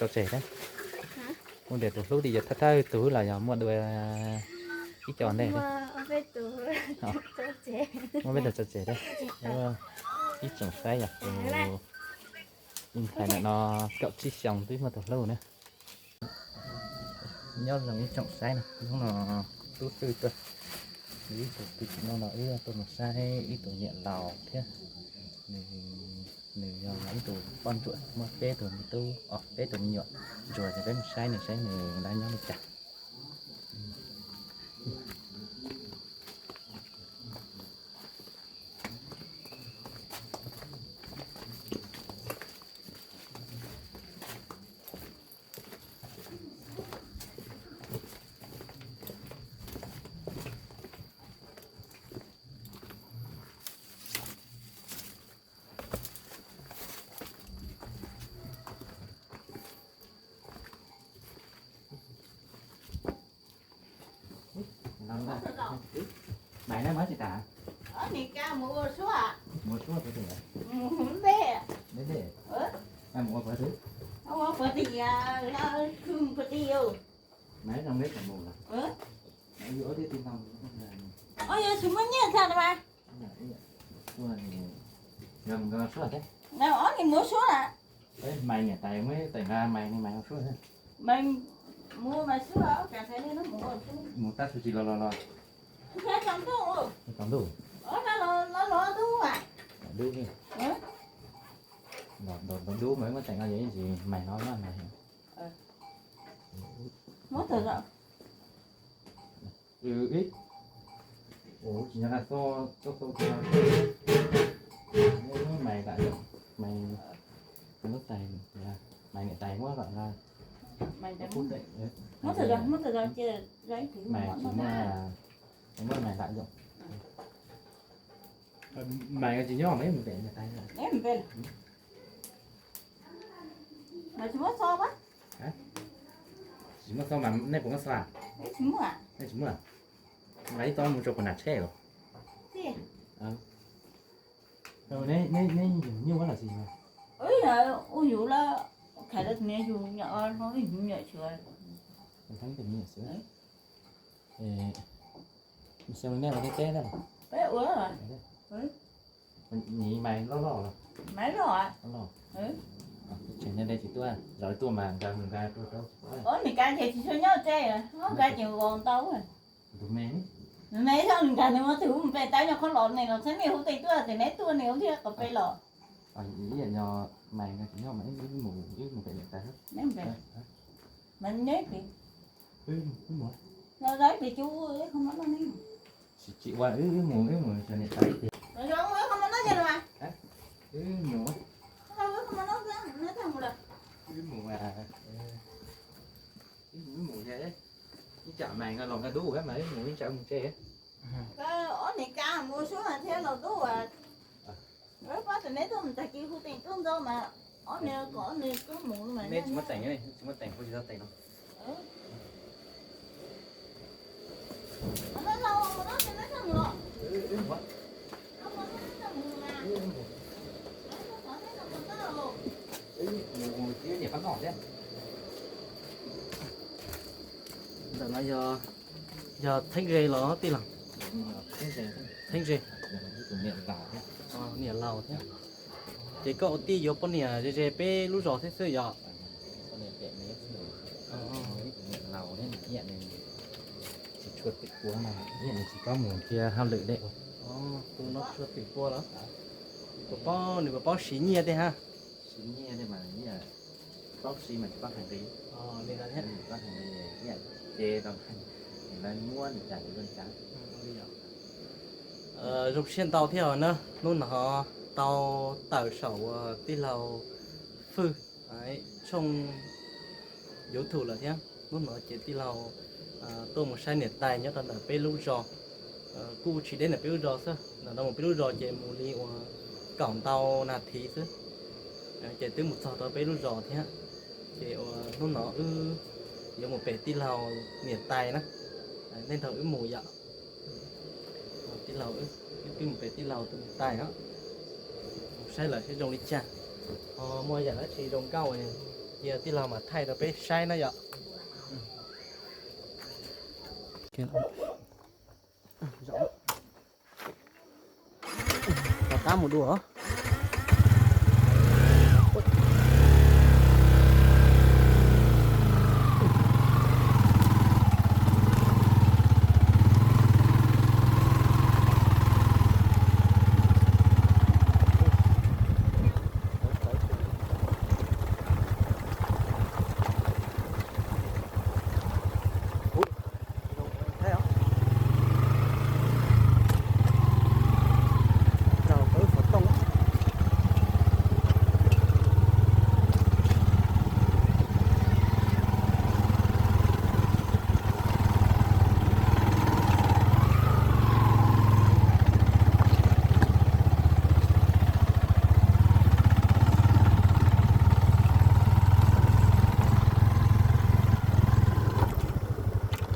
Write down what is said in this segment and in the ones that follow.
Tseg thiab. Ua tias tus hlub li yog thawj thawj tus los yog muaj dua ib co ntej thiab. Muaj peb tug tso tseg thiab. Ib tsoom saib yog tus ntxhais ntawm no kaum tsib xyoos twb muaj tus hlub na. Nyob zoo ib tsoom saib na, hnub no tub Xwj tuaj, ib tug twm no no wb tuaj mus saib ib tug niam laus thiab. Nws, nws yog ib tug poj ntsuam muaj peb tug me tub, peb tug me nyuam ntsuag, ces peb mus saib nws saib nws lawv nyob li cas. Maiv, neb muaj tsis tas? Ov, niam Kab mus ua suab. Mus ua suab puas twg? Mus dej. Dej dej. Mus ua puas twg? Mus ua puas twg, khw puas twg. Maiv, zoo neb tseem mus los? Ov, yog tsis muaj nyiaj txhaj na mas. Mus ua suab thiab. Ob nim mus ua suab na. Maiv niam tais muab tais nqa Maiv, Maiv ua suab thiab. Maiv mus ua Maiv suab, mus tab sis tsis los los los. Tsaus ntuj. Tsaus ntuj. Los los dub a. Dub. Los dub mas muab tais nqa yog ib ntsis Maiv no na Maiv. Muab tawm los. Ib, ua tsis nyob qab xo, xo xo xo. Muab Maiv lam, Maiv, lub tais, Maiv niam tais muab lam nqa. Muab tawm los, muab tawm los ces Maiv tsis muaj, muab Maiv lam yoom. Maiv tsis nyob mas ib mus pem niam tais. Maiv tsis muaj xo mas. Tsis muaj xo mas nej puas muaj xo? Nej tsis muaj. Nqa ib txoj mus rau puas nam tsheb os. Neb yug nyuj ua los tsis yug? Ua yus lawm, khaiv lawv tus niag yug nyuam no, yus nyuam xwb. Xyoo nej ua teb teb na? Peb ua. Nyiv Maiv loj loj los? Maiv loj. Tseem nyob deb tsis tuaj, lawv tuaj mas nkawd mus nkawd tuaj rau. Ov, Mes Kas ces tsis tshua nyob tsev, Mes Kas ces vaus ntau. Tus me, me xyov nkag nws mus twg, mus pem tais nyob qhov los, nws los txheeb nws hu tes tuaj ces neb tuaj nws hu thiaj kom pem los. Ib yam nyob Maiv nkawd tsis nyob mas ib mus, ib mus pem niam tais. Mas neb pem, los ib pem cub, qhov muab noj ne. Tsis tsis ua, wb mus, wb mus xyuas niam tais ib pliag. Wb mus, wb mus, wb mus, ib tsam Maiv nkawd los nkawd dub mas wb mus ib tsam mus tsev. Ob niag Kas mus suab mas thiab los dub as. Pab tau neb tuaj mus tag kis hu teem tuaj ntxo mas ob niag kom ob niag tuaj mus mas neb tsis muaj teem, tsis muaj teem kuv tsis tau teem no. Ntawm no yog, yog Theeb Ze los tij laug? Theeb Ze. Niam laus thiab. Ces koj ua tij yuav poj niam ze ze peb lub zos thiab xwb yog? Tsis tshua twm pua, ib yam nws tsis paub mus cia hauj lwm dej. Tus no tshua twm pua los? Puas paub, nws puas paub siv nyiaj tej hab? Siv nyiaj tej mas paub siv mas tsis paub hais nqi. Li ntawd thiab. Tsis paub hais nqi, ib yam ces tau lawv muab nws cas nws ua li cas. Zoo siab ntau thiab na, hnub no tau tawm saum tij laug Fwj tshooj YouTube lawm thiab. Hnub no ces tij laug tuaj mus saib niam tais nyob rau ntawm peb lub zos, kuj tsis deb ntawm peb lub zos xwb, ntawm no mus peb lub zos ces mus li uas kaum ntau nas this xwb, ces twb mus txog rau peb lub zos thiab. Ces uas hnub no wb yuav mus pem tij laug niam tais na, nej nrog wb mus yom. Tij laug, wb mus pem tij laug tus niam tais os, saib lawv saib zoo li cas, ho muaj yam dab tsi zoo nkauj Cia tij laug mam thaij rau peb saib na yom. Rov qab mus dua.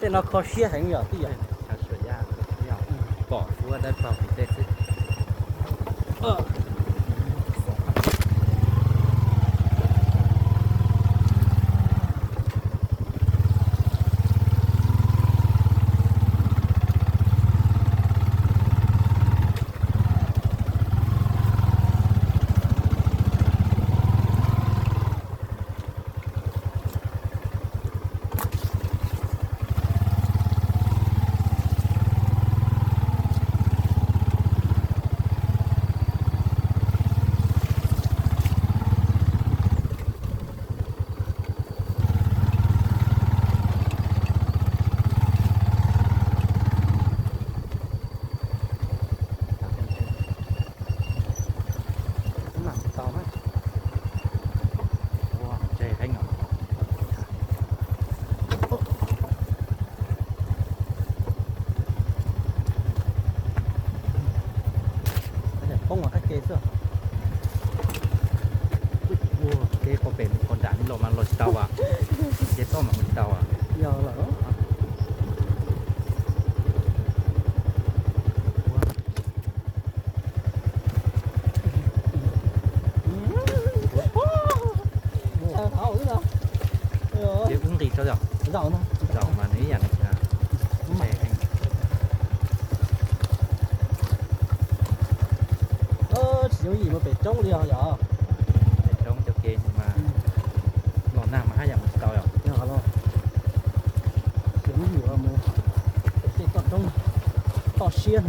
Tej no kho siab heev yom tij yom. Pom huab dawb paug tim tej xwb. Poob qab ke xwb. Ua ke qhov pem qhov nram li los mas los tsis tau as. Ces toj mas mus tsis tau as. Yog lawm. Ces wb nqis rau yom. Zaum mas nws ib yam li. Tsis yooj yim mus pem roob li os yom. Pem roob cov kev mas los nag mas haj yam mus tsis tau yom. Yog los, tsis yooj yim mus pem tej toj roob, toj siab.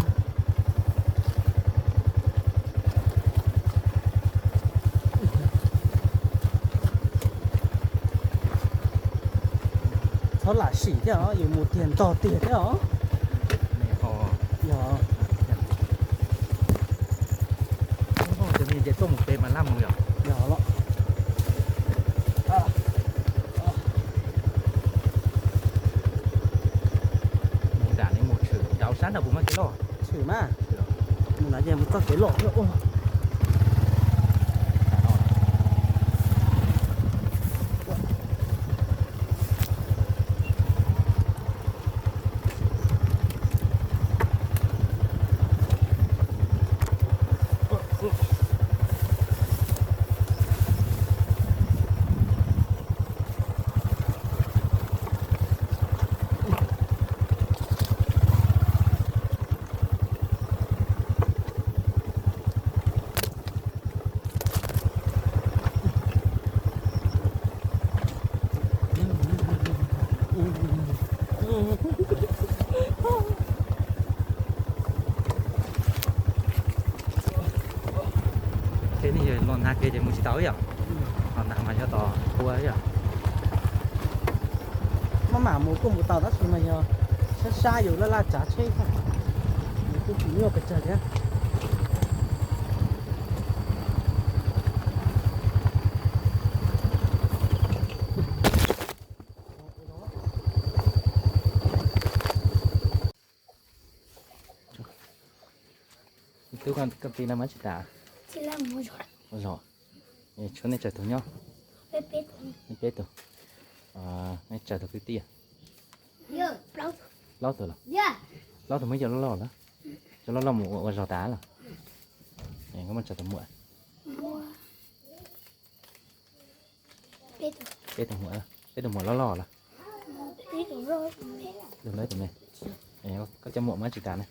Txhob lam sim thiab os, yus mus tiag ntog tiag thiab os. Yog. Cov me ces tuaj mus pem mas laj mus yom. Yog los. Mus nram li mus tshwm nraud sab nraud puas muaj kev loj? Tshwm mas. Mus nram ces mus txoj kev loj thiab ua. Ces nej yog los nag kev ces mus tsis tau yom. Los nag mas nyob tos kua yom. Maj mam mus kuj mus tau tab sis mas yog sab sab yus laj laj tsav tsheb, yus kuj tsis nyuaj pes tsawg thiab. Tub, koj tij no mas tsis tas. Ua zog. Tshuav nej tsawg tug nyob? Peb tug. Nej tsawg tug kwv tij? Plaub tug los? Plaub tug muaj cov loj loj lawm. Cov loj loj mus ua zog tas lawm. Koj muaj tsawg tug muam? Peb tus muam, peb tus muam loj loj los? Tus loj ib tus me. Koj cov muam muaj tsis tas na?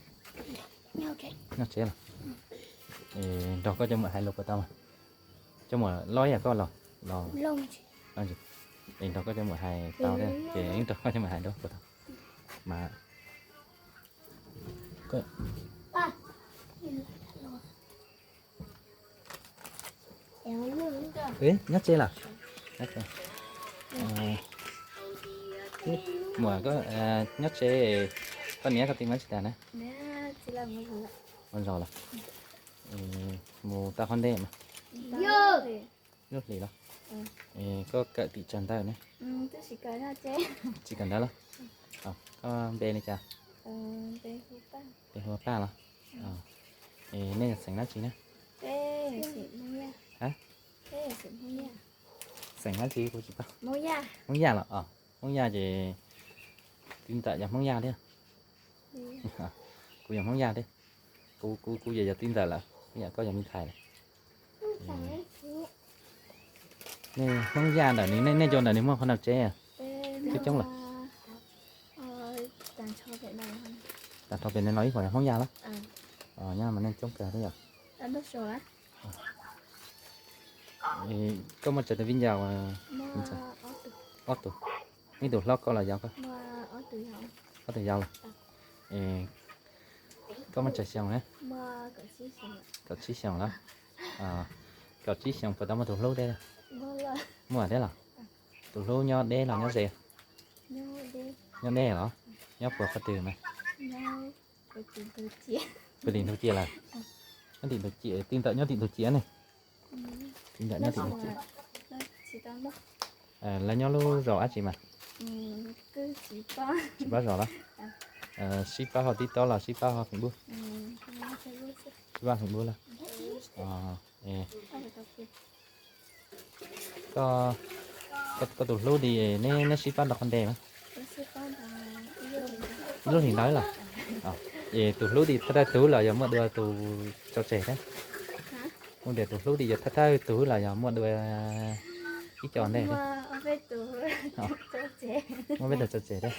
Nyob tsev los? Nrog koj cov muam hais lus puas tau mas? Cov muam loj ib yam koj los? Es nrog koj cov muam hais tau thiab ces nrog koj cov muam hais dua puas tau mas? Nyob tsev los? Muam, nyob tsev, koj niam koj txiv muaj tsis tas na? Ua zos los? Mus tau qhov ntej mas? Lub hlis los? Koj kawm tim tsawg ntawd ne? Tsis kawm ntawv los? Koj npe li cas? Npe hu Paj los? Nej yog xeem dab tsi na? Xeem dab tsi kuv tsis paub. Hmoob Yaj los? Hmoob Yaj ces tij ntawm yog Hmoob Yaj thiab. Kuv yog Hmoob Yaj thiab. Kuv, kuv yog tij ntawm lawm, yam koj yog me ntxhais lawm. Nej Hmoob Yaj ntawm nws, nej cov ntawm nws muaj qhov ntau tsev? Twb coob lawm. Tag nrho pem no ib puas yog Hmoob Yaj los? Nyob mas nej coob kawg thiab yom. Koj muaj tsawg tus viv ncaus? Ob tug. Ib tus hlob koj los yau koj? Ob tug yau los? Koj muaj tsawg xyoo na? Kaum tsib xyoos los? Kaum tsib xyoos puas tau muaj tus hlub thiab? Muaj thiab los? Tus hlub nyob deb los nyob ze? Nyob deb los? Nyob puas qhov twg mas? Puag tim ntug ciam lawm? Nyob tim ntug ciam, tij ntawm nyob tim ntug ciam ne? Tij ntawm nyob tim ntug ciam. Lawv nyob lub zos dab tsi mas? Tsis paub zos los? Sib pab hauv TikTok los sib pab hauv Facebook? Sib pab Facebook los? Koj tus hlub li neb sib pab nrog qhov ntej mas? Ib lub hlis ntawd los? Es tus hlub li thawj thawj tug los yog muaj dua tus tso tseg thiab? Ua tias tus hlub li yog thawj thawj tug los yog muaj dua ib co ntej thiab? Muaj peb tug tso tseg thiab.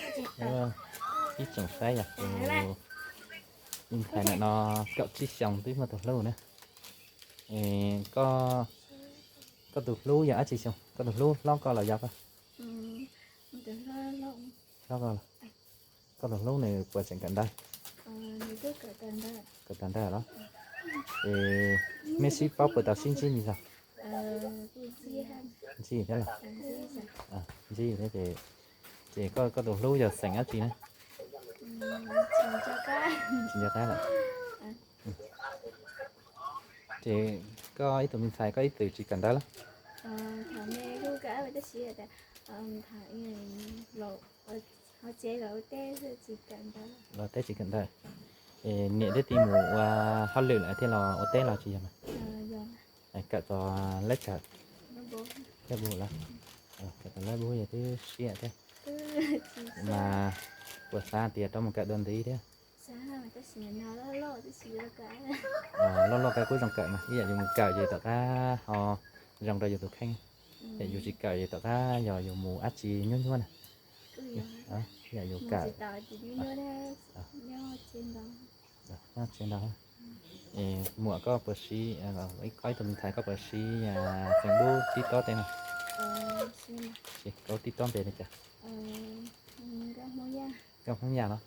Ib tsoom saib yog tus me ntxhais ntawm no kaum tsib xyoos twb muaj tus hlub na. Koj tus hlub yog dab tsi xyoo? Koj tus hlub hlob koj los yau koj? Hlob koj los? Koj tus hlub nws puas tseem kawm ntawv? Kawm tau ntawv los? Es nej sib paub puas tau sib ntsib ntxiv zog? Ntsib thiab los? Ntsib thiab ces, ces koj tus hlub yog xeem dab tsi na? Tsis nco qab lawm. Ces koj ib tug me ntxhais koj ib txwm tsis kawm ntawv los? Los teb tsis kawm ntawv. Es niam thiab txiv mus ua hauj lwm lawm thiaj los ua teb los tsis yog mas? Kawm txog lab kawm, lab bu los? Kawm txog lab bu yog twb siab thiab. Mas puas xav tias rov mus kawm dua ntxiv thiab? Loj loj kawg kuj zoo kawm mas, ib yam yus mus kawm ces tom qab ho zoo rau yus tus kheej. Yam yus tsis kawm ces tom qab yog yus mus dab tsi nyuaj nyuaj na. Yam yus kawm, nyob tsev ntau. Es muam koj puas siv, koj ib tug me ntxhais koj puas siv Facebook TikTok tej no? Koj TikTok npe li cas? Nkauj Hmoob Yaj los?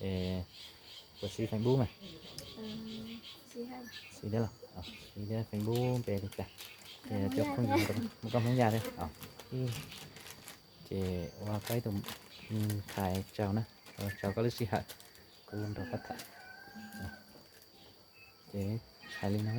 Es puas siv Facebook mas? Siv thiab los? Siv thiab. Facebook npe li cas? Cov phooj ywg muaj Nkauj Hmoob Yaj thiab. Ces ua koj ib tug me ntxhais tsaug na, tsaug koj lub sij hawm kuv nrog koj tham. Ces hais li no.